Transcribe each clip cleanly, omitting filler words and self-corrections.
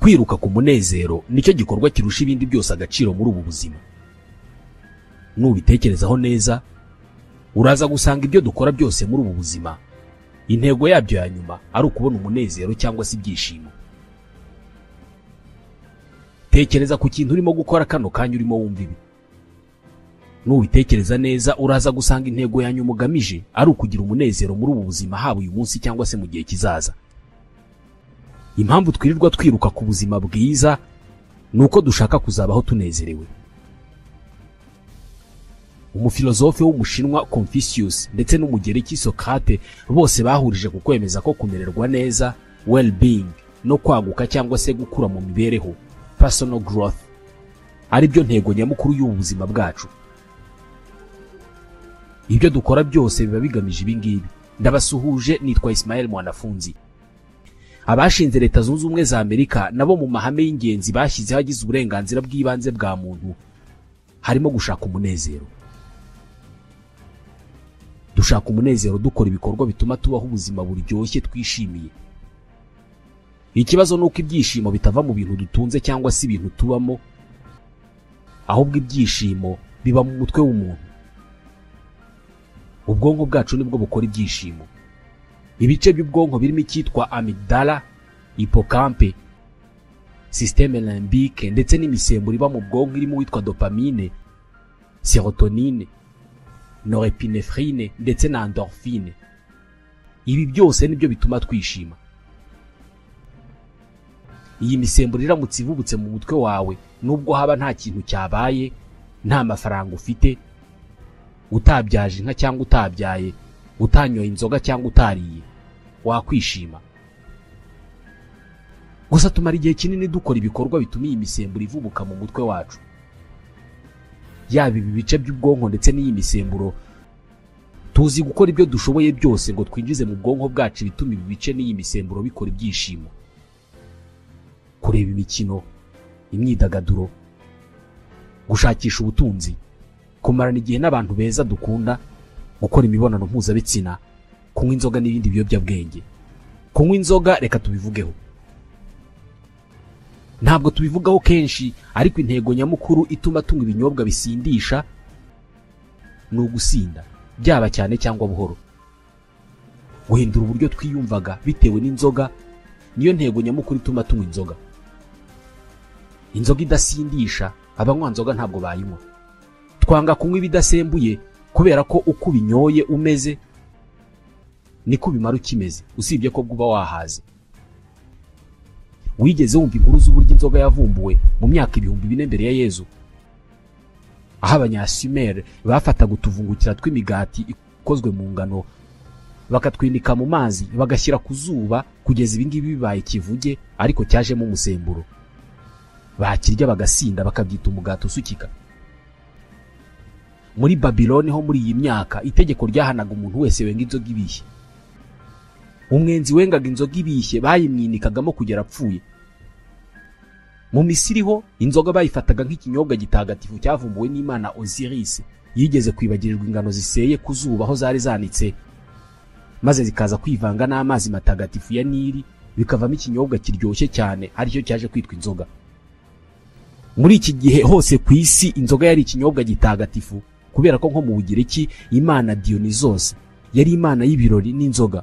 Kwiruka ku munezero nicyo gikorwa kirusha ibindi byose agaciro muri ubu buzima. Nubitekerezaho neza uraza gusanga ibyo dukora byose muri ubu buzima intego yabyo ya nyuma ari ukubona umunezero cyangwa se ibyishimo. Tekereza ku kintu urimo gukora kano kanya urimo wumva ibi. Nubitekereza neza uraza gusanga intego ya nyuma ugamije ari ukugira umunezero muri ubu buzima, haba uyu munsi cyangwa se mu gihe kizaza. Impamvu twirirwa twiruka ku buzima bwiza nuko dushaka kuzabaho tunezerewe. Umufilozofe w'umushinwa Confucius ndetse n'umugereki Socrate bose bahurije ku kwemeza ko kumererwa neza, well-being, no kwaguka cyangwa se gukura mu mibereho, personal growth, ari byo ntego nyamukuru y'ubu buzima bwacu. Ibyo dukora byose biba bigamije ibi ngibi. Ndabasuhuje, nitwa Ismael Mwanafunzi. Abashinze Leta Zunze Ubumwe za Amerika nabo mu mahame y'ingenzi bashyizeho agize uburenganzira bw'ibanze bwa muntu harimo gushaka umunezero. Dushaka umunezero dukora ibikorwa bituma tubaho ubuzima buryoshye twishimiye. Ikibazo nuko ibyishimo bitava mu bintu dutunze cyangwa se ibintu tubamo, ahubwo ibyishimo biba mu mutwe w'umuntu. Ubwonko bwacu nibwo bukora ibyishimo. Ibice by'ubwonko birimo icyitwa amygdala, hippocampe, système limbique ndetse n'imisemburo iba mu bwonko irimo uwitwa dopamine, serotonine, norepinephrine ndetse na endorphine. Ibi byose nibyo bituma twishima. Iyi misemburo iramutse ivubutse mu mutwe wawe, nubwo haba nta kintu cyabaye, nta mafaranga ufite, utabyaje inka cyangwa utabyaye, utanyoye inzoga cyangwa utariye, wakwishima. Gusa tumara igihe kinini dukora ibikorwa bituma iyi misemburo ivubuka mu mutwe wacu. Yaba ibi bice by'ubwonko ndetse n'iyi misemburo, tuzi gukora ibyo dushoboye byose ngo twinjize mu bwonko bwacu ibituma ibi bice n'iyi misemburo bikora ibyishimo. Kureba imikino, imyidagaduro, gushakisha ubutunzi, kumarana igihe n'abantu beza dukunda, gukora imibonano mpuzabitsina, kunywa inzoga n'ibindi biyobyabwenge. Kunywa inzoga reka tubivugeho. Ntabwo tubivugaho kenshi, ariko intego nyamukuru ituma tunywa ibinyobwa bisindisha ni ugusinda, byaba cyane cyangwa buhoro. Guhindura uburyo twiyumvaga bitewe n'inzoga niyo ntego nyamukuru ituma tunywa inzoga. Inzoga idasindisha abanywa inzoga ntabwo bayinywa. Twanga kunywa ibidasembuye kubera ko uko ubinyoye umeze niko ubimara ukimeze, usibye ko bwuba wahaze. Wigeze wumva inkuru z'uburyo inzoga yavumbuwe mu myaka 4000 mbere ya Yezu, aho abanyasumer bafataga utuvungukira tw'imigati ikozwe mu ngano bakatwinika mu mazi bagashyira ku zuba kugeza ibi ngibi bibaye kivuge, ariko cyajemo umusemburo, bakirya bagasinda bakabyita umugati usukika. Muri Babiloni ho muri iyi myaka itegeko ryahanaga umuntu wese wenga inzoga ibishye. Umwenzi wengaga inzoga ibishye bayimwinikagamo kugera apfuye. Mu Misiri ho inzoga bayifataga nk'ikinyobwa gitagatifu cyavumbuwe n'Imana Osiris, yigeze kwibagirirwa ingano ziseye ku zuba aho zari zanitse, maze zikaza kwivanga n'amazi matagatifu ya Nili bikavamo ikinyobwa kiryoshye cyane, aricyo cyaje kwitwa inzoga. Muri iki gihe hose ku isi inzoga yari ikinyobwa gitagatifu, kubera ko nko mu Bugiriki Imana Dionysos yari imana y'ibirori n'inzoga.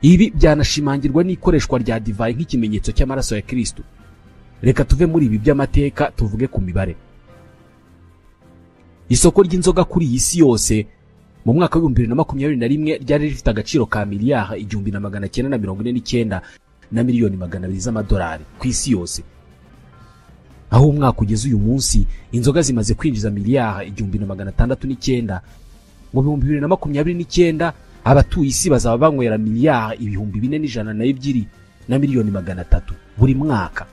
Ibi byanashimangirwa n'ikoreshwa rya divayi nk'ikimenyetso cy'amaraso ya Kristo. Reka tuve muri ibi by'amateka tuvuge ku mibare. Isoko ry'inzoga kuri iyi si yose mu mwaka wa 2021 ryari rifite agaciro ka miliyari 1949 na miliyoni 200 z'amadolari ku isi yose. Aho umwaka ugeze uyu munsi inzoga zimaze kwinjiza miliyari 1609. Mu 2029 abatuye isi bazaba banywera miliyari 4102 na miliyoni 300 buri mwaka.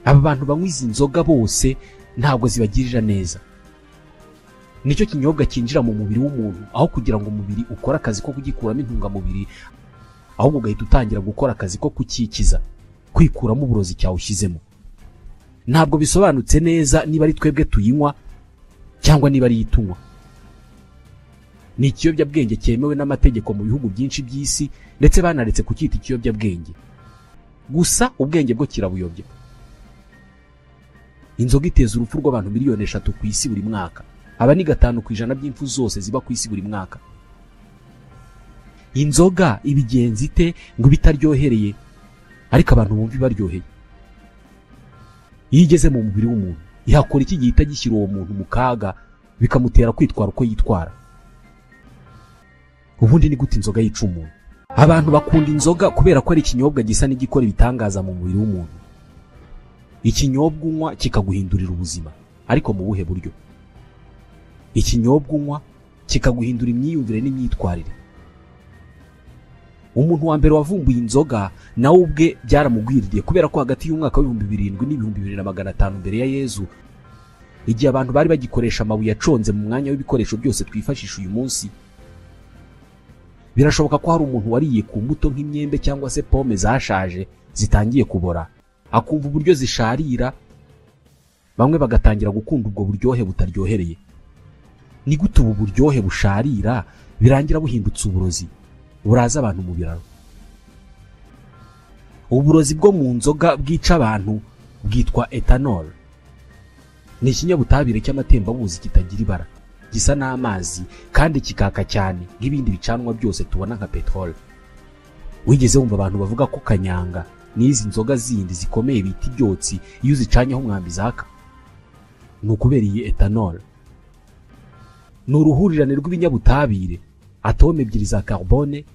Aba bantu banywa izi nzoga bose ntabwo zibagirira neza. Nicyo kinyobwa cyinjira mu mubiri w'umuntu aho kugira ngo umubiri ukore akazi ko kugikuramo intungamubiri, ahubwo ugahita utangira gukora akazi ko kukikiza, kwikuramo uburozi cyawushyizemo. Ntabwo bisobanutse neza niba ari twebwe tuyinywa cyangwa niba ari itunywa. Ni ikiyobyabwenge cyemewe n'amategeko mu bihugu byinshi by'isi, ndetse banaretse kucyita ikiyobyabwenge. Gusa ubwenge bwo kirabuyobya. Inzoga iteza urupfu rw'abantu 3 miliyoni ku isi buri mwaka. Aba ni 5% by'impfu zose ziba ku isi buri mwaka. Inzoga ibigenza ite ngo ibitaryohereye ariko abantu bumva ibaryoheye? Iyo igeze mu mubiri w'umuntu ihakora iki gihita gishyira uwo muntu mu kaga, bikamutera kwitwara uko yitwara? Ubundi ni gute inzoga yica umuntu? Abantu bakunda inzoga kubera ko ari ikinyobwa gisa n'igikora ibitangaza mu mubiri w'umuntu. Ikinyobwa unywa kikaguhindurira ubuzima, ariko mu buhe buryo? Ikinyobwa unywa kikaguhindura imyiyumvire n'imyitwarire. Umuntu wa mbere wavumbuye inzoga nawe ubwe byaramugwiririye, kubera ko hagati y'umwaka w'7000 n'ibihumbi 2500 mbere ya Yezu, igihe abantu bari bagikoresha amabuye aconze mu mwanya w'ibikoresho byose twifashisha uyu munsi, birashoboka ko hari umuntu wariye ku mbuto nk'imyembe cyangwa se pome zashaje zitangiye kubora, akumva uburyo zisharira, bamwe bagatangira gukunda ubwo buryohe butaryohereye. Ni gute ubu buryohe busharira birangira buhindutse uburozi buraza abantu mu biraro? Uburozi bwo mu nzoga bwica abantu bwitwa ethanol. Ni ikinyabutabire cy'amatembabuzi kitagira ibara, gisa n'amazi kandi kikaka cyane nk'ibindi bicanwa byose tubona nka peteroli. Wigeze wumva abantu bavuga ko kanyanga n'izi nzoga zindi zikomeye bita ibyotsi iyo uzicanyeho umwambi zaka? Ni ukubera iyi ethanol. Ni uruhurirane rw'ibinyabutabire: atome ebyiri za carbone,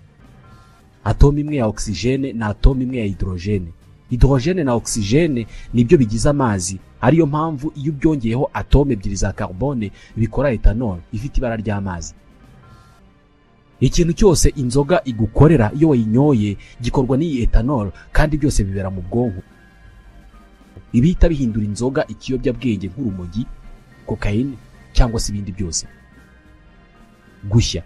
atome imwe ya oxygène na atome imwe ya hydrogène. Hydrogène na oxygène nibyo bigize amazi, ariyo mpamvu iyo ubyongeyeho atome ebyiri za carbone bikora ethanol ifite ibara ry'amazi. Ikintu cyose inzoga igukorera iyo wayinyoye gikorwa n'iyi ethanol, kandi byose bibera mu bwonko. Ibihita bihindura inzoga ikiyobyabwenge nk'urumogi, kokayine cyangwa se ibindi byose. Gushya,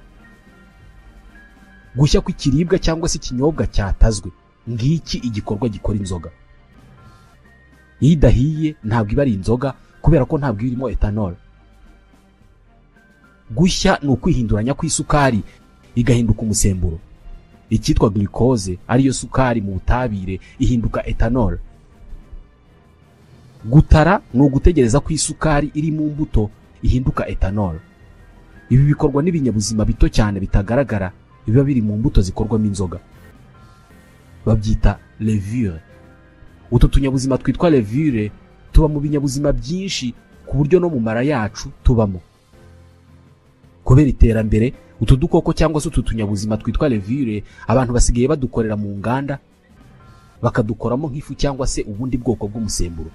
gushya kw'ikiribwa cyangwa se ikinyobwa cyatazwe, ngiki igikorwa gikora inzoga. Iyo idahiye ntabwo iba ari inzoga, kubera ko ntabwo iba irimo ethanol. Gushya ni ukwihinduranya kw'isukari igahinduka umusemburo. Icyitwa glucose, ariyo sukari mu butabire, ihinduka ethanol. Gutara ni ugutegereza ko isukari iri mu mbuto ihinduka ethanol. Ibi bikorwa n'ibinyabuzima bito cyane bitagaragara biba biri mu mbuto zikorwamo inzoga, babyita levure. Utu tunyabuzima twitwa levure tuba mu binyabuzima byinshi, ku buryo no mu mara yacu tubamo. Kubera iterambere, utu dukoko cyangwa se utu tunyabuzima twitwa levure abantu basigaye badukorera mu nganda, bakadukoramo nk'ifu cyangwa se ubundi bwoko bw'umusemburo.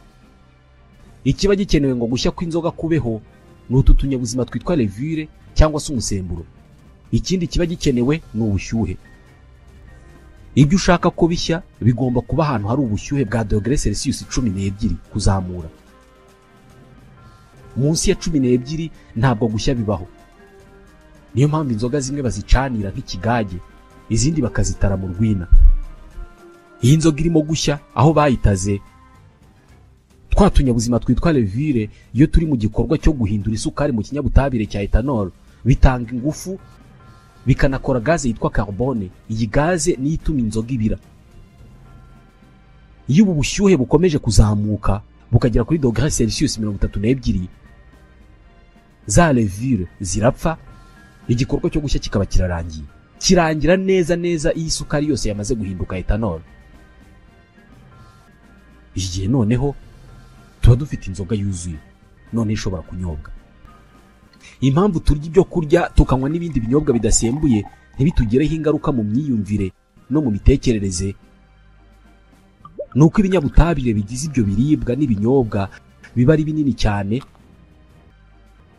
Ikiba gikenewe ngo gushya kw'inzoga kubeho ni utu tunyabuzima twitwa levure cyangwa se umusemburo. Ikindi kiba gikenewe ni ubushyuhe. Ibyo ushaka ko bishya bigomba kuba ahantu hari ubushyuhe bwa dogere Celsius 12 kuzamura. Munsi ya 12 ntabwo gushya bibaho. Niyo mpamvu inzoga zimwe bazicanira nk'ikigage, izindi bakazitara mu rwina. Iyi nzoga irimo gushya aho bayitaze, twa tunyabuzima twitwa levure iyo turi mu gikorwa cyo guhindura isukari mu kinyabutabire cya ethanol, bitanga ingufu, bikanakora gaze yitwa carbone. Iyi gaze niyo ituma inzoga ibira. Iyo ubu bushyuhe bukomeje kuzamuka bukagera kuri dogere Celsius 32, za levure zirapfa, igikorwa cyo gushya kikaba kirarangiye. Kirangira neza neza iyo isukari yose yamaze guhinduka ethanol. Iki gihe noneho tuba dufite inzoga yuzuye, none ishobora kunyobwa. Impamvu turya ibyo kurya tukanywa n'ibindi binyobwa bidasembuye ntibitugireho ingaruka mu myiyumvire no mu mitekerereze ni uko ibinyabutabire bigize ibyo biribwa n'ibinyobwa biba ari binini cyane,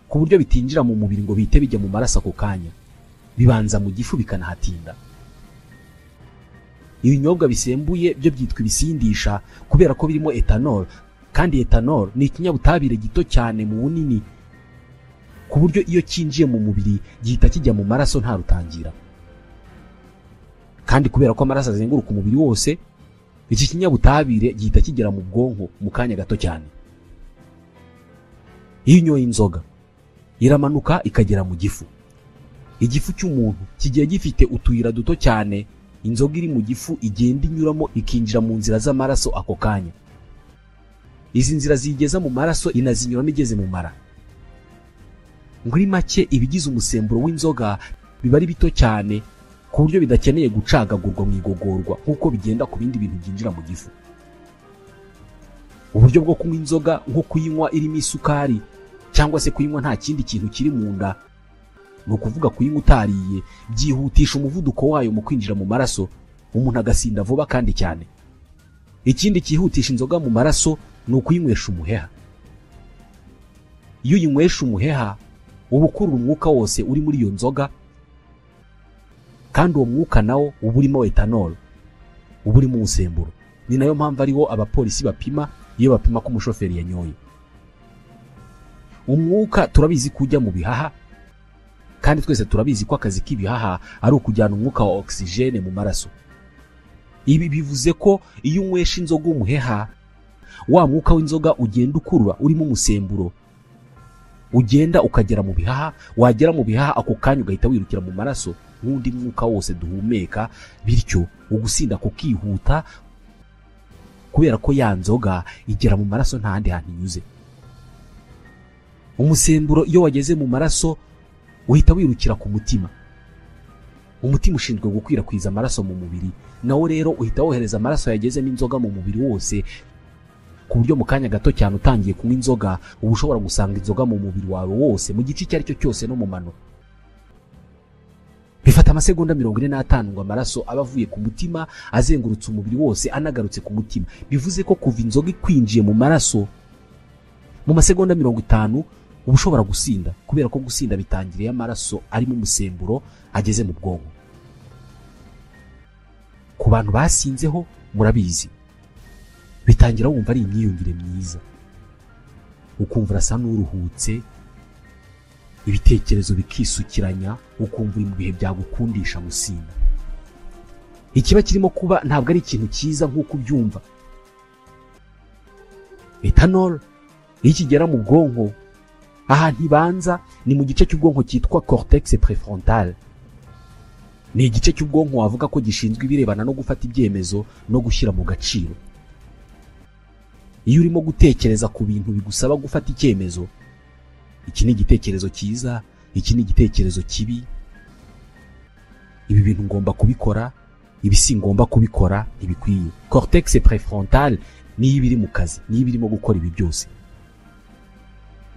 ku buryo bitinjira mu mubiri ngo bihite bijya mu maraso ako kanya. Bibanza mu gifu bikanahatinda. Ibinyobwa bisembuye byo byitwa ibisindisha kubera ko birimo ethanol, kandi ethanol ni ikinyabutabire gito cyane mu bunini, ku buryo iyo cyinjiye mu mubiri gihita kijya mu maraso nta rutangira. Kandi kubera ko amaraso azenguruka umubiri wose, iki kinyabutabire gihita kigera mu bwonko mu kanya gato cyane. Iyo unyoye inzoga, iramanuka ikagera mu gifu. Igifu cy'umuntu kigiye gifite utuyira duto cyane inzoga iri mu gifu igenda inyuramo ikinjira mu nzira z'amaraso ako kanya. Izi nzira zigeza mu maraso inazinyuramo igeze mu mara. Muri make ibigize umusemburo w'inzoga biba ari bito cyane ku buryo bidakeneye gucagagurwa mu igogorwa nk'uko bigenda ku bindi bintu byinjira mu gifu. Uburyo bwo kunywa inzoga nko kuyinywa irimo isukari cyangwa se kuyinywa nta kindi kintu kiri mu nda, ni ukuvuga kuyinywa utariye, byihutisha umuvuduko wayo mu kwinjira mu maraso, umuntu agasinda vuba kandi cyane. Ikindi cyihutisha inzoga mu maraso ni ukuyinywesha umuheha. Iyo uyinywesha umuheha uba ukurura umwuka wose uri muri iyo nzoga, kandi uwo mwuka nawo uba urimo ethanol, uba urimo umusemburo. Ni nayo mpamvu ariwo abapolisi bapima iyo bapima ko umushoferi yanyoye. Umwuka turabizi ko ujya mu bihaha, kandi twese turabizi ko akazi k'ibihaha ari ukujyana umwuka wa oxygene mu maraso. Ibi bivuze ko iyo unywesha inzoga umuheha, wa mwuka w'inzoga ugenda ukurura urimo umusemburo, ugenda ukagera mu bihaha, wagera mu bihaha ako kanya ugahita wirukira mu maraso nk'undi mwuka wose duhumeka, bityo ugusinda kukihuta kubera ko ya nzoga igera mu maraso nta handi hantu inyuze. Umusemburo iyo wageze mu maraso uhita wirukira ku mutima. Umutima ushinzwe gukwirakwiza amaraso mu mubiri, nawo rero uhita wohereza amaraso yagezemo inzoga mu mubiri wose, ku buryo mu kanya gato cyane utangiye kunywa inzoga uba ushobora gusanga inzoga mu mubiri wawe wose, mu gice icyo ari cyo cyose no mu mano. Bifata amasegonda 45 ngo amaraso aba avuye ku mutima azengurutse umubiri wose anagarutse ku mutima. Bivuze ko kuva inzoga ikwinjiye mu maraso mu masegonda 50 uba ushobora gusinda, kubera ko gusinda bitangiriye amaraso arimo umusemburo ageze mu bwonko. Ku bantu basinzeho murabizi, bitangira wumva ari imyiyumvire myiza, ukumva urasa n'uruhutse, ibitekerezo bikisukiranya, ukumva uri mu bihe byagukundisha gusinda. Ikiba kirimo kuba ntabwo ari ikintu cyiza nk'uko ubyumva. Ethanol iyo ikigera mu bwonko, ahantu ibanza ni mu gice cy'ubwonko cyitwa cortex prefrontal. Ni igice cy'ubwonko wavuga ko gishinzwe ibirebana no gufata ibyemezo no gushyira mu gaciro. Iyo urimo gutekereza ku bintu bigusaba gufata icyemezo, iki ni igitekerezo cyiza, iki ni igitekerezo kibi, ibi bintu ngomba kubikora, ibi si ngomba kubikora, ntibikwiye. Cortex prefrontal niyo ibiri mu kazi, niyo ibirimo gukora ibi byose.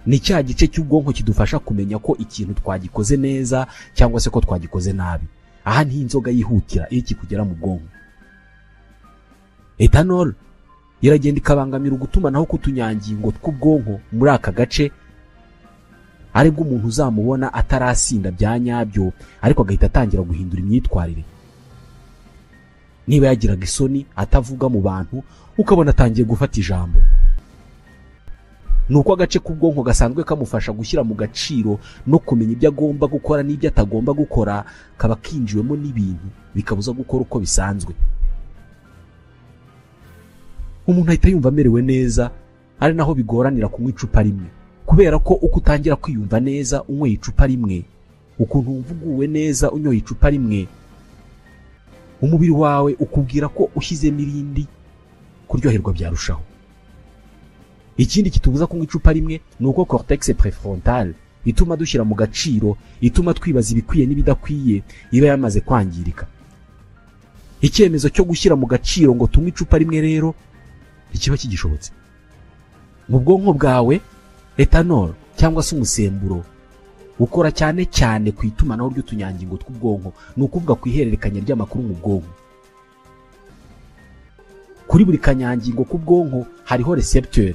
Ni cya gice cy'ubwonko kidufasha kumenya ko ikintu twagikoze neza cyangwa se ko twagikoze nabi. Aha ni inzoga yihutira iyo kikugera mu bwonko. Ethanol iragenda ikabangamira ugutumanaho k'utunyangingo tw'ubwonko muri aka gace, aribwo umuntu uzamubona atarasinda bya nyabyo, ariko agahita atangira guhindura imyitwarire. Niba yagiraga isoni atavuga mu bantu, ukabona atangiye gufata ijambo. Nuko agace k'ubwonko gasanzwe kamufasha gushyira mu gaciro no kumenya ibyo agomba gukora n'ibyo atagomba gukora, kaba kinjiwemo n'ibintu bikabuza gukora uko bisanzwe. Umuntu ahita yumva amerewe neza, ari naho bigoranira kunywa icupa rimwe, kubera ko uko utangira kwiyumva neza unyweye icupa rimwe, ukuntu wumva uguwe neza unyoye icupa rimwe, umubiri wawe ukubwira ko ushyizemo irindi, kuryoherwa byarushaho. Ikindi kitubuza kunywa icupa rimwe ni uko cortex prefrontal ituma dushyira mu gaciro, ituma twibaza ibikwiye n'ibidakwiye, iba yamaze kwangirika. Icyemezo cyo gushyira mu gaciro ngo tunywe icupa rimwe rero ntikiba kigishobotse. Mu bwonko bwawe ethanol cyangwa se umusemburo ukora cyane cyane ku itumanaho ry'utunyangingo tw'ubwonko, ni ukuvuga ku ihererekanya ry'amakuru mu bwonko. Kuri buri kanyangingo k'ubwonko hariho recepteur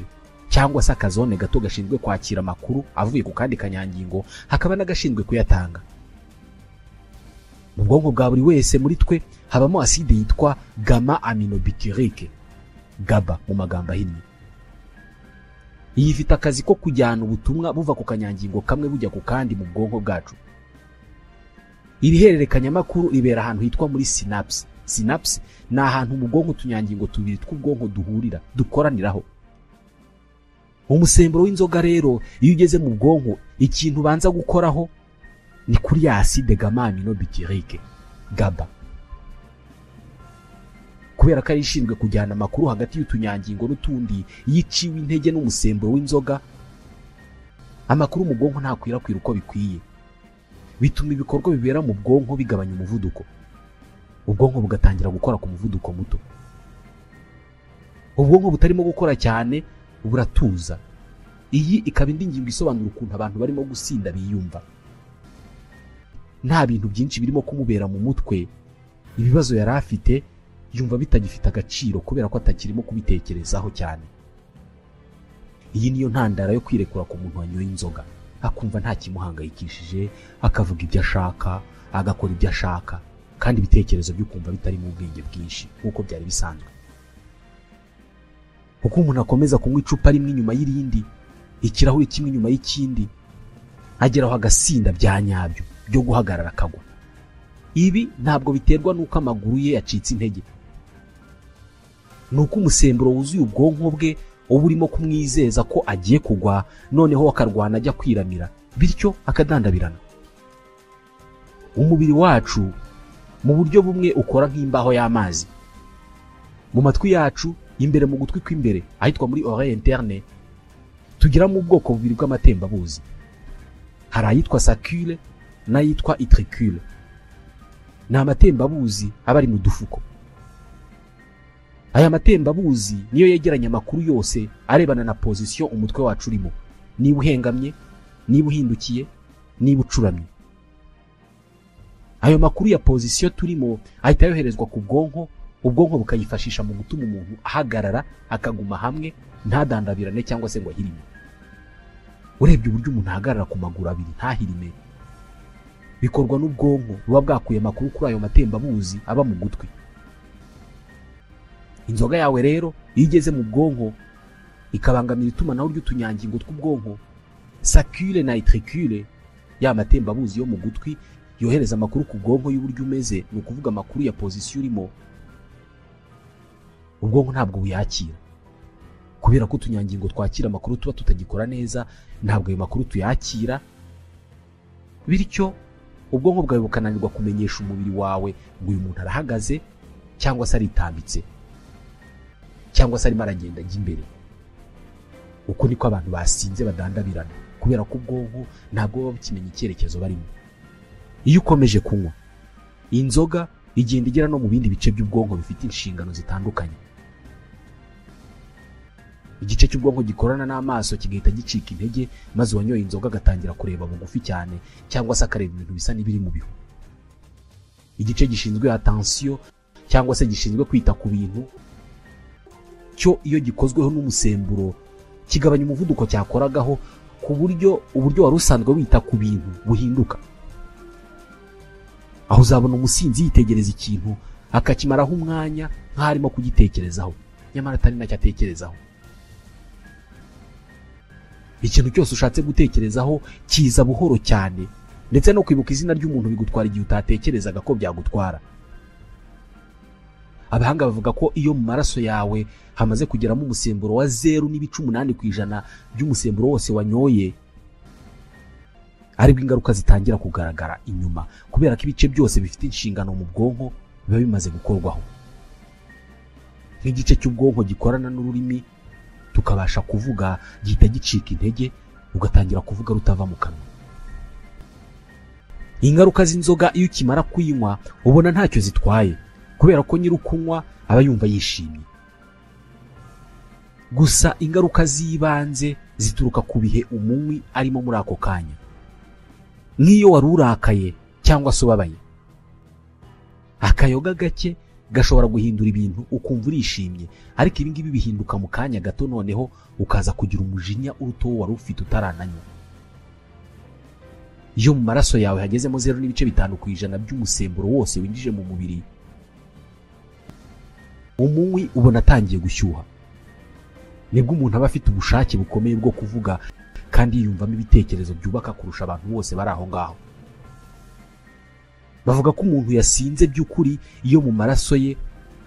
cyangwa se akazone gato gashinzwe kwakira amakuru avuye ku kandi kanyangingo, hakaba n'agashinzwe kuyatanga. Mu bwonko bwa buri wese muri twe habamo acide yitwa gamma aminobutyrique, GABA mu magambo ahinnye. Iyi ifite akazi ko kujyana ubutumwa buva ku kanyangingo kamwe bujya ku kandi mu bwonko bwacu. Iri hererekanyamakuru ribera ahantu hitwa muri synapse. Synapse ni ahantu mu bwonko utunyangingo tubiri tw'ubwonko duhurira, dukoraniraho. Umusemburo w'inzoga rero iyo ugeze mu bwonko, ikintu ubanza gukoraho ni kuri ya acide gamma aminobutyrique, GABA. Kubera ko ari ishinzwe kujyana amakuru hagati y'utunyangingo n'utundi, iyo iciwe intege n'umusemburo w'inzoga, amakuru mu bwonko ntakwirakwira uko bikwiye. Bituma ibikorwa bibera mu bwonko bigabanya umuvuduko, ubwonko bugatangira gukora ku muvuduko muto. Ubwonko butarimo gukora cyane buratuza. Iyi ikaba indi ngingo isobanura ukuntu abantu barimo gusinda biyumva. Nta bintu byinshi birimo kumubera mu mutwe, ibibazo yari afite yumva bitagifite agaciro kubera ko atakirimo kubitekerezaho cyane. Iyi niyo ntandaro yo kwirekura ku muntu wanyoye inzoga, akumva nta kimuhangayikishije, akavuga ibyo ashaka, agakora ibyo ashaka, kandi ibitekerezo byo kumva bitarimo ubwenge bwinshi nk'uko byari bisanzwe. Uko umuntu akomeza kunywa icupa rimwe inyuma y'irindi, ikirahuri kimwe inyuma y'ikindi, ageraho agasinda bya nyabyo byo guhagarara akagwa. Ibi ntabwo biterwa n'uko amaguru ye yacitse intege, nuko umusemburo wuzuye ubwonko bwe uba urimo kumwizeza ko agiye kugwa, noneho akarwana ajya kwiramira, bityo akadandabirana. Umubiri wacu mu buryo bumwe ukora nk'imbaho y'amazi. Mu matwi yacu imbere, mu gutwi kw'imbere ahitwa muri oreille interne, tugiramo ubwoko bubiri bw'amatembabuzi. Hari ayitwa saccule n'ayitwa utricule. Ni amatembabuzi aba ari mu dufuko. Aya matembabuzi niyo yegeranya amakuru yose arebana na position umutwe wacu urimo, niba uhengamye, niba uhindukiye, niba ucuramye. Ayo makuru ya position turimo ahita yoherezwa ku bwonko, ubwonko bukayifashisha mu gutuma umuntu ahagarara akaguma hamwe, ntadandabirane cyangwa se ngo ahirime. Urebye uburyo umuntu ahagarara ku maguru abiri ntahirime, bikorwa n'ubwonko buba bwakuye amakuru kuri ayo matembabuzi aba mu gutwi. Inzoga yawe rero iyo igeze mu bwonko ikabangamira itumanaho ry'utunyangingo tw'ubwonko, saccule na utricule, ya matembabuzi yo mu gutwi yohereza amakuru ku bwonko y'uburyo umeze, ni ukuvuga amakuru ya position urimo, ubwonko ntabwo buyakira. Kubera ko utunyangingo twakira amakuru tuba tutagikora neza, ntabwo ayo makuru tuyakira, bityo ubwonko bwawe bukananirwa kumenyesha umubiri wawe ngo uyu muntu arahagaze cyangwa se aritambitse cyangwa se arimo aragenda ajya imbere. Uko niko abantu basinze badandabirana, kubera ko ubwonko ntabwo buba bukimenya icyerekezo barimo. Iyo ukomeje kunywa inzoga, igenda igera no mu bindi bice by'ubwonko bifite inshingano zitandukanye. Igice cy'ubwonko gikorana n'amaso kigahita gicika intege, maze uwanyoye inzoga agatangira kureba bugufi cyane cyangwa se akareba ibintu bisa n'ibiri mu bihu. Igice gishinzwe attention cyangwa se gishinzwe kwita ku bintu, cyo iyo gikozweho n'umusemburo kigabanya umuvuduko cyakoragaho, ku buryo uburyo wari usanzwe wita ku bintu buhinduka. Aho uzabona umusinzi yitegereza ikintu akakimaraho umwanya nk'aho arimo kugitekerezaho, nyamara atari nacyo atekerezaho. Ikintu cyose ushatse gutekerezaho kiza buhoro cyane, ndetse no kwibuka izina ry'umuntu bigutwara igihe utatekerezaga ko byagutwara. Abahanga bavuga ko iyo mu maraso yawe hamaze kugeramo umusemburo wa 0.8% by'umusemburo wose wanyoye, aribwo ingaruka zitangira kugaragara inyuma, kubera ko ibice byose bifite inshingano mu bwonko biba bimaze gukorwaho. Nk'igice cy'ubwonko gikorana n'ururimi tukabasha kuvuga gihita gicika intege, ugatangira kuvuga rutava mu kanwa. Ingaruka z'inzoga iyo ukimara kuyinywa ubona ntacyo zitwaye, kubera ko nyiri ukunywa aba yumva yishimye. Gusa ingaruka z'ibanze zituruka ku bihe umunywi arimo muri ako kanya, nk'iyo wari urakaye cyangwa se ubabaye. Akayoga gake gashobora guhindura ibintu ukumva urishimye, ariko ibi ngibi bihinduka mu kanya gato, noneho ukaza kugira umujinya uruta uwo wari ufite utarananywa. Iyo mu maraso yawe hagezemo 0.5% by'umusemburo wose winjije mu mubiri, umunywi ubona atangiye gushyuha. Nibwo umuntu aba afite ubushake bukomeye bwo kuvuga kandi yiyumvamo ibitekerezo byubaka kurusha abantu bose bari aho ngaho. Bavuga ko umuntu yasinze by'ukuri iyo mu maraso ye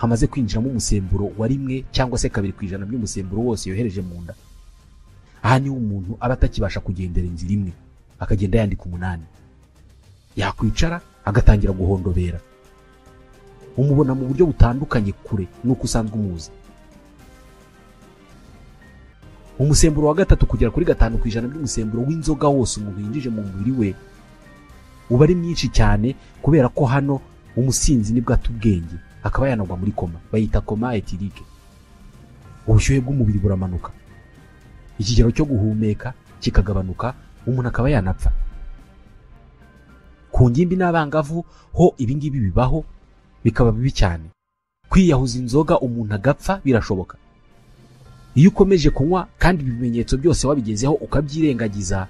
hamaze kwinjiramo umusemburo wa 1 cyangwa se 2% by'umusemburo wose yohereje mu nda. Aha niho umuntu aba atakibasha kugendera inzira imwe, akagenda yandika 8, yakwicara agatangira guhondobera. Umubona mu buryo butandukanye kure nuko usanzwe umuzi. Umusemburo wa 3 kugera kuri 5% by'umusemburo w'inzoga wose umuntu yinjije mu mubiri we uba ari mwinshi cyane, kubera ko hano umusinzi nibwo atubwenge akaba yanagwa muri koma, bayita koma etirike. Ubushyuhe bw'umubiri buramanuka, ikigero cyo guhumeka kikagabanuka, umuntu akaba yanapfa. Ku ngimbi n'abangavu ho ibingibi bibaho bikaba bibi cyane. Kwiyahuza inzoga umuntu agapfa birashoboka. Iyo ukomeje kunywa kandi ibimenyetso byose wabigezeho ukabyirengagiza,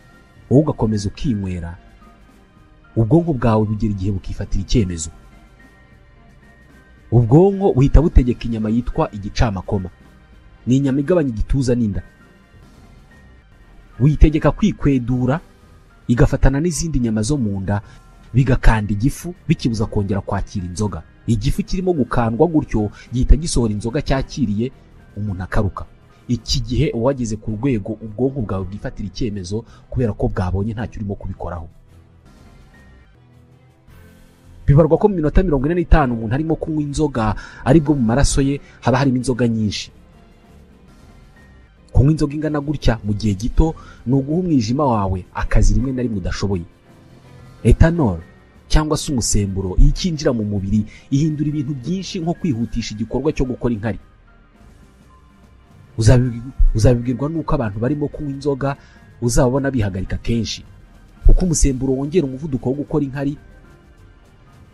wowe ugakomeza ukinywera, ubwonko bwawe bugera igihe bukifatira icyemezo. Ubwonko buhita butegeka inyama yitwa igicamakoma. Ni inyama igabanya igituza n'inda. Buyitegeka kwikwedura igafatana n'izindi nyama zo mu nda, bigakanda igifu bikibuza kongera kwakira inzoga. Igifu kirimo gukandwa gutyo gihita gisohora inzoga cyakiriye, umuntu akaruka. Iki gihe uwageze ku rwego ubwonko bwawe bwifatira icyemezo kubera ko bwabonye ntacyo urimo kubikoraho. Bibarwa ko mu minota 45 umuntu arimo kunywa inzoga aribwo mu maraso ye haba harimo inzoga nyinshi. Kunywa inzoga ingana gutya mu gihe gito ni uguha umwijima wawe akazi rimwe na rimwe udashoboye. Ethanol cyangwa se umusemburo iyo ikinjira mu mubiri ihindura ibintu byinshi, nko kwihutisha igikorwa cyo gukora inkari. Uzabibwirwa nuko abantu barimo kunywa inzoga uzabona bihagarika kenshi. Uko umusemburo wongera umuvuduko wo gukora inkari,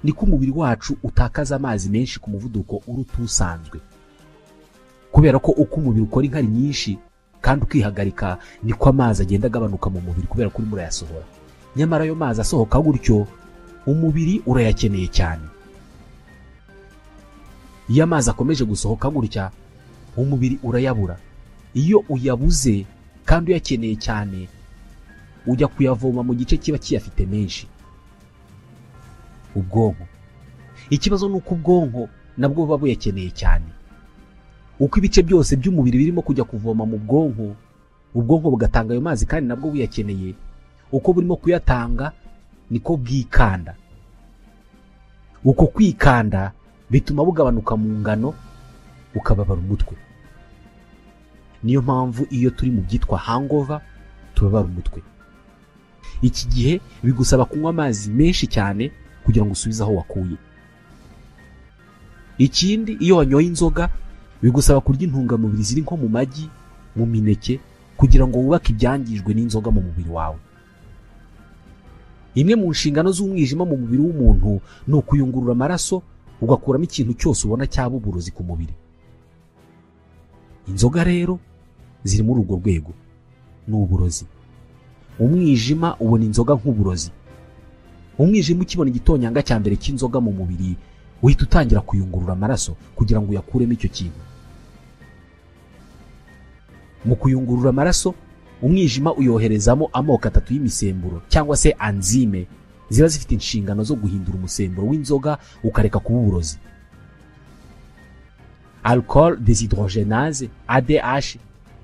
niko umubiri wacu utakaza amazi menshi ku muvuduko uruta usanzwe. Kubera ko uko umubiri ukora inkari nyinshi kandi ukihagarika, niko amazi agenda agabanuka mu mubiri kubera ko urimo urayasohora. Nyamara ayo mazi asohoka gutyo umubiri urayakeneye cyane. Iyo amazi akomeje gusohoka gutya umubiri urayabura. Iyo uyabuze kandi uyakeneye cyane, ujya kuyavoma mu gice kiba kiyafite menshi, ubwonko. Ikibazo ni uko ubwonko nabwo buba buyakeneye cyane. Uko ibice byose by'umubiri birimo kujya kuvoma mu bwonko, ubwonko bugatanga ayo mazi kandi nabwo buyakeneye. Uko burimo kuyatanga niko bwikanda. Uko kwikanda bituma bugabanuka mu ngano, ukababara umutwe. Niyo mpamvu iyo turi mu byitwa hangover tubabara umutwe. Iki gihe bigusaba kunywa amazi menshi cyane kugira ngo usubize aho wakuye. Ikindi, iyo wanyoye inzoga bigusaba kurya intungamubiri ziri nko mu magi, mu mineke, kugira ngo wubake ibyangijwe n'inzoga mu mubiri wawe. Imwe mu nshingano z'umwijima mu mubiri w'umuntu ni ukuyungurura amaraso, ugakuramo ikintu cyose ubona cyaba uburozi ku mubiri. Inzoga rero ziri muri urwo rwego, ni uburozi. Umwijima ubona inzoga nk'uburozi. Umwijima ukibona igitonyanga cya mbere cy'inzoga mu mubiri, uhita utangira kuyungurura amaraso kugira ngo uyakuremo icyo kintu. Mu kuyungurura amaraso, umwijima uyoherezamo amoko 3 y'imisemburo cyangwa se enzyme ziba zifite inshingano zo guhindura umusemburo w'inzoga ukareka kuba uburozi. Alcool dehydrogenase, ADH,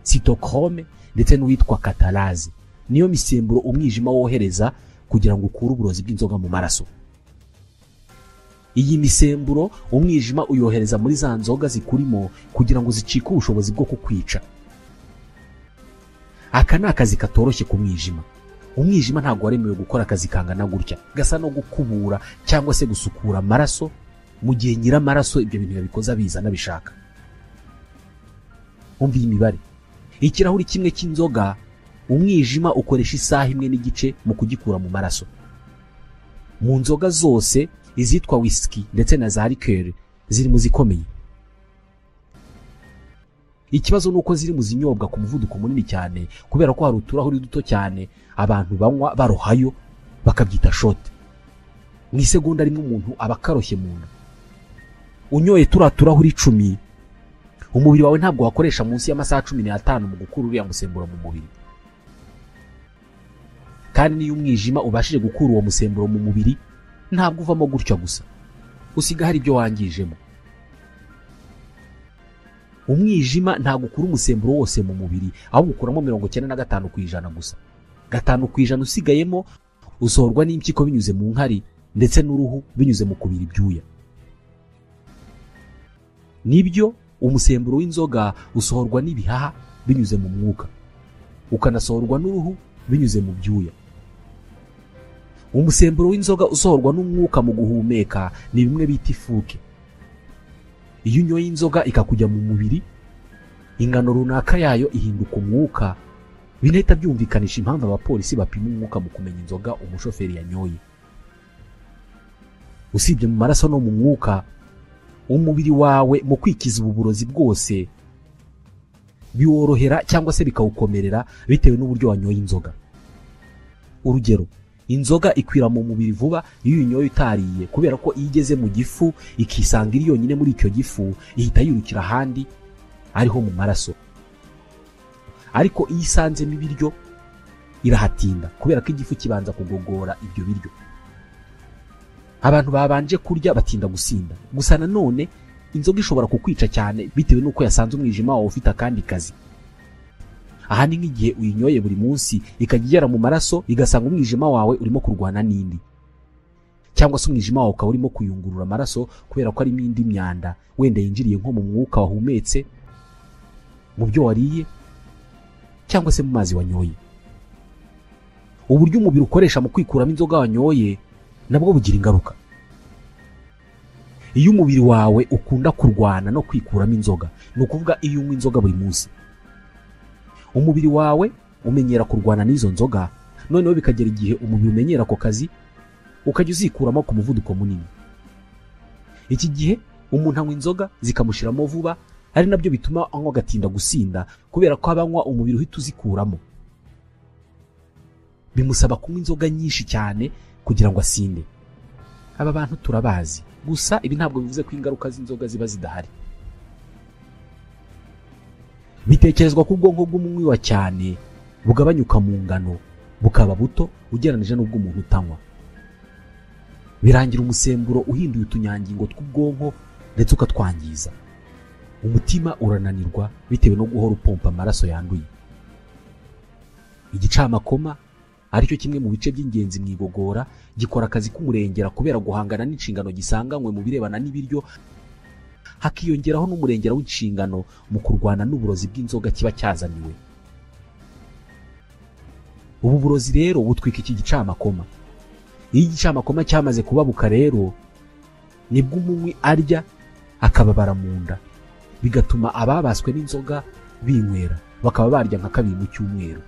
cytochrome ndetse n'uwitwa catalase niyo misemburo umwijima wohereza kugira ngo ukure uburozi bw'inzoga mu maraso. Iyi misemburo umwijima uyohereza muri za nzoga zikurimo kugira ngo zicike ubushobozi bwo kukwica. Aka ni akazi katoroshye ku mwijima. Umwijima ntabwo waremewe gukora akazi kangana gutya, gasa no gukubura cyangwa se gusukura amaraso, mu gihe nyiramaraso ibyo bintu yabikoze abiza nabishaka. Umva iyi mibare. Ikirahuri kimwe cy'inzoga umwijima ukoresha isaha 1.5 mu kugikura mu maraso. Mu nzoga zose izitwa whisky ndetse na za liqueur ziri mu zikomeye. Ikibazo nuko ziri mu zinyobwa ku muvuduko munini cyane, kubera ko hari uturahuri duto cyane abantu banywa barohayo bakabyita shot. Mu isegonda rimwe umuntu aba akaroshye mu nda. Unyoye turiya turahuri 10, umubiri wawe ntabwo wakoresha munsi y'amasaha 15 mu gukura uriya musemburo mu mubiri. Kandi niyo umwijima ubashije gukura uwo musemburo mu mubiri, ntabwo uvamo gutya gusa, usiga hari ibyo wangijemo. Umwijima ntabwo ukura umusemburo wose mu mubiri, ahubwo ukuramo 95% gusa. 5% usigayemo usohorwa n'impyiko binyuze mu nkari ndetse n'uruhu binyuze mu kubira ibyuya. Nibyo, umusemburo w'inzoga usohorwa n'ibihaha binyuze mu mwuka, ukanasohorwa n'uruhu binyuze mu byuya. Umusemburo w'inzoga usohorwa n'umwuka mu guhumeka ni bimwe bita ifuke. Iyo unyoye inzoga ikakujya mu mubiri, ingano runaka yayo ihinduka umwuka. Binahita byumvikanisha impamvu abapolisi bapima umwuka mu kumenya inzoga umushoferi yanyoye. Usibye mu maraso no mu mwuka, umubiri wawe mu kwikiza ubu burozi bwose biworohera cyangwa se bikawukomerera bitewe n'uburyo wanyoye inzoga. Urugero, inzoga ikwira mu mubiri vuba iyo uyinyoye utariye, kubera ko iyo igeze mu gifu ikisanga iri yonyine muri icyo gifu, ihita yirukira ahandi ariho mu maraso. Ariko iyo isanzemo ibiryo irahatinda, kubera ko igifu kibanza kugogora ibyo biryo. Abantu babanje kurya batinda gusinda. Gusa nanone inzoga ishobora kukwica cyane bitewe n'uko yasanze umwijima wawe ufite akandi kazi. Aha ni nk'igihe uyinyoye buri munsi ikajya igera mu maraso igasanga umwijima wawe urimo kurwana n'indi, cyangwa se umwijima wawe ukaba urimo kuyungurura amaraso kubera ko arimo indi myanda wenda yinjiriye nko mu mwuka wahumetse, mu byo wariye, cyangwa se mu mazi wanyoye. Uburyo umubiri ukoresha mu kwikuramo inzoga wanyoye nabwo bugira ingaruka. Iyo umubiri wawe ukunda kurwana no kwikuramo inzoga, ni ukuvuga iyo unywa inzoga buri munsi, umubiri wawe umenyera kurwana n'izo nzoga, noneho bikagera igihe umubiri umenyera ako kazi ukajya uzikuramo ku muvuduko munini. Iki gihe umuntu anywa inzoga zikamushiramo vuba, ari nabyo bituma anywa agatinda gusinda, kubera ko abanywa umubiri uhita uzikuramo. Bimusaba kunywa inzoga nyinshi cyane kugira ngo asinde. Aba bantu turabazi. Gusa ibi ntabwo bivuze ko ingaruka z'inzoga ziba zidahari. Bitekerezwa ko ubwonko bw'umunywi wa cyane bugabanyuka mu ngano, bukaba buto ugereranije n'ubw'umuntu utanywa. Birangira umusemburo uhinduye utunyangingo tw'ubwonko ndetse ukatwangiza. Umutima urananirwa bitewe no guhora upompa amaraso yanduye. Igicamakoma aricyo kimwe mu bice by'ingenzi mu igogora, gikora akazi k'umurengera kubera guhangana n'inshingano gisanganywe mu birebana n'ibiryo, hakiyongeraho n'umurengera w'inshingano mu kurwana n'uburozi bw'inzoga kiba cyazaniwe. Ubu burozi rero butwika iki gicamakoma. Iyo igicamakoma cyamaze kubabuka rero, nibwo umunywi arya akababara mu nda, bigatuma ababaswe n'inzoga binywera bakaba barya nka kabiri mu cyumweru.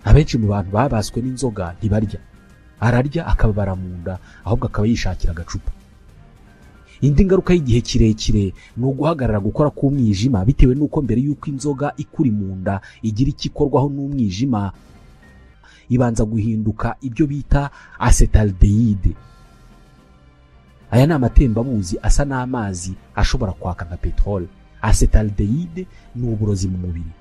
Abenshi mu bantu babaswe n'inzoga ntibarya, ararya akababara mu nda, ahubwo akaba yishakira agacupa. Indi ngaruka y'igihe kirekire ni uguhagarara gukora k'umwijima, bitewe n'uko mbere y'uko inzoga ikuri mu nda igira ikikorwaho n'umwijima, ibanza guhinduka ibyo bita acetaldehyde. Aya ni amatembabuzi asa n'amazi ashobora kwaka nka peteroli. Acetaldehyde ni uburozi mu mubiri.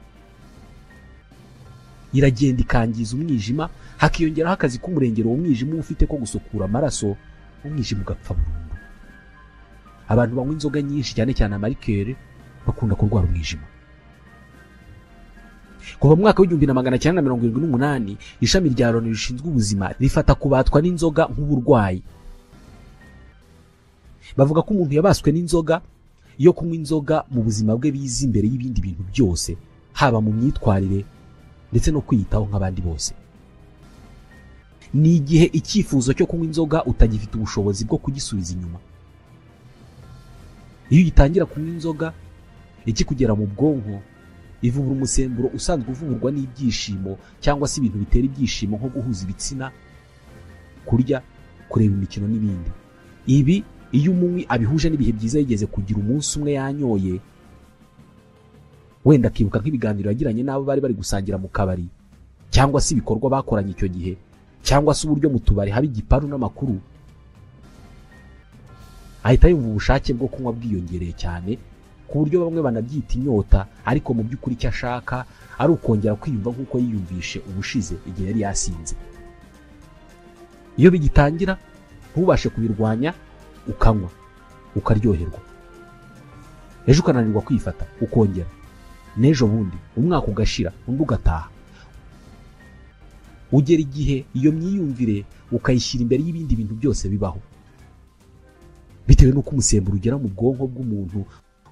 Iragenda ikangiza umwijima, hakiyongeraho akazi k'umurengero uwo mwijima ufite ko gusukura amaraso, umwijima ugapfa burundu. Abantu banywa inzoga nyinshi cyane cyane amarikeri bakunda kurwara umwijima. Kuva mu mwaka w'1978 ishami rya Loni rishinzwe ubuzima rifata kubatwa n'inzoga nk'uburwayi. Bavuga ko umuntu yabaswe n'inzoga iyo kunywa inzoga mu buzima bwe biza imbere y'ibindi bintu byose, haba mu myitwarire ndetse no kwiyitaho nk'abandi bose. Ni igihe icyifuzo cyo kunywa inzoga utagifite ubushobozi bwo kugisubiza inyuma. Iyo ugitangira kunywa inzoga ikikugera mu bwonko, ivubura umusemburo usanzwe uvuburwa n'ibyishimo cyangwa se ibintu bitera ibyishimo nko guhuza ibitsina, kurya, kureba imikino n'ibindi. Ibi iyo umunywi abihuje n'ibihe byiza yigeze kugira umunsi umwe yanyoye, wenda akibuka nk'ibiganiro yagiranye n'abo bari bari gusangira mu kabari, cyangwa se ibikorwa bakoranye icyo gihe, cyangwa se uburyo mu tubari haba igiparu n'amakuru, ahita yumva ubushake bwo kunywa bwiyongereye cyane, ku buryo bamwe banabyita inyota, ariko mu by'ukuri icyo ashaka ari ukongera kwiyumva nk'uko yiyumvishe ubushize igihe yari yasinze. Iyo bigitangira ntubashe kubirwanya, ukanywa ukaryoherwa, ejo ukananirwa kwifata ukongera, n'ejo bundi umwaka ugashira undi ugataha. Ugera igihe iyo myiyumvire ukayishyira imbere y'ibindi bintu byose bibaho. Bitewe n'uko umusemburo ugera mu bwonko bw'umuntu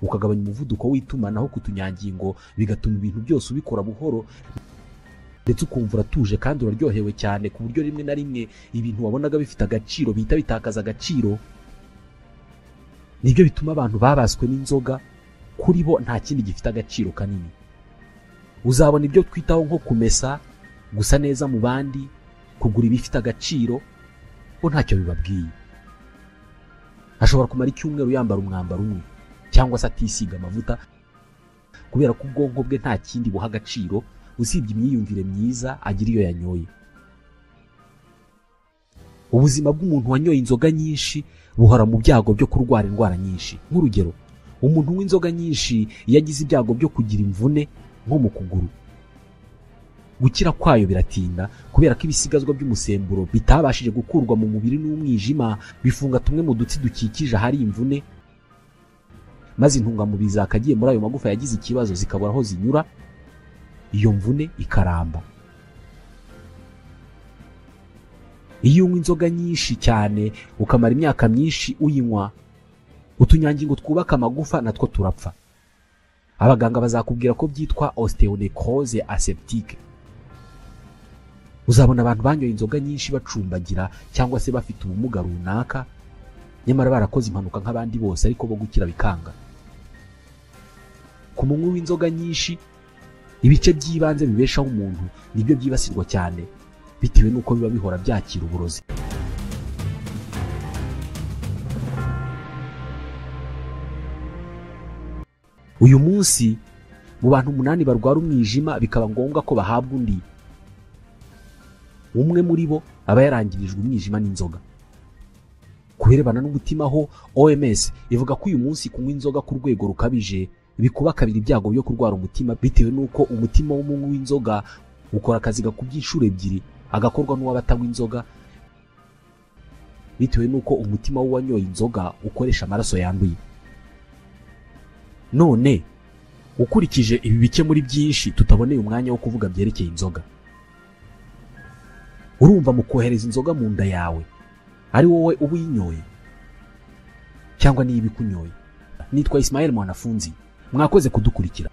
ukagabanya umuvuduko w'itumanaho ku tunyangingo, bigatuma ibintu byose ubikora buhoro, ndetse ukumva uratuje kandi uraryohewe cyane, ku buryo rimwe na rimwe ibintu wabonaga bifite agaciro bihita bitakaza agaciro. Nibyo bituma abantu babaswe n'inzoga kuri bo nta kindi gifite agaciro kanini. Uzabona ibyo twitaho nko kumesa, gusa neza mu bandi, kugura ibifite agaciro, bo ntacyo bibabwiye. Ashobora kumara icyumweru yambara umwambaro umwe cyangwa se atisiga amavuta, kubera ko ubwonko bwe nta kindi buha agaciro usibye imyiyumvire myiza agira iyo yanyoye. Ubuzima bw'umuntu wanyoye inzoga nyinshi buhora mu byago byo kurwara indwara nyinshi. Nk'urugero, umuntu unywa inzoga nyinshi iyo agize ibyago byo kugira imvune nko mu kuguru, gukira kwayo biratinda kubera ko ibisigazwa by'umusemburo bitabashije gukurwa mu mubiri n'umwijima bifunga tumwe mu dutsi dukikije ahari imvune, maze intungamubiri zakagiye muri ayo magufa yagize ikibazo zikabura aho zinyura, iyo mvune ikaramba. Iyo unywa inzoga nyinshi cyane ukamara imyaka myinshi uyinywa, utunyangingo twubaka amagufa natwo turapfa. Abaganga bazakubwira ko byitwa ostéonecrose aseptique. Uzabona abantu banyoye inzoga nyinshi bacumbagira cyangwa se bafite ubumuga runaka, nyamara barakoze impanuka nk'abandi bose, ariko bo gukira bikanga. Ku munywi w'inzoga nyinshi, ibice by'ibanze bibeshaho umuntu nibyo byibasirwa cyane, bitewe n'uko biba bihora byakira uburozi. Uyu munsi mu bantu 8 barwara umwijima bikaba ngombwa ko bahabwa undi, umwe muri bo aba yarangirijwe umwijima n'inzoga. Ku birebana n'umutima ho, OMS ivuga ko uyu munsi kunywa inzoga ku rwego rukabije bikuba kabiri ibyago byo kurwara umutima, bitewe n'uko umutima w'umunywi w'inzoga ukora akazi gakubye inshuro 2 agakorwa n'uwabatanywa inzoga, bitewe n'uko umutima w'uwanyoye inzoga ukoresha amaraso yanduye. None ukurikije ibi bike muri byinshi tutaboneye umwanya wo kuvuga byerekeye inzoga, urumva mu kohereza inzoga mu nda yawe ari wowe uba uyinyoye cyangwa niba ikunyoye? Nitwa Ismael Mwanafunzi, mwakoze kudukurikira.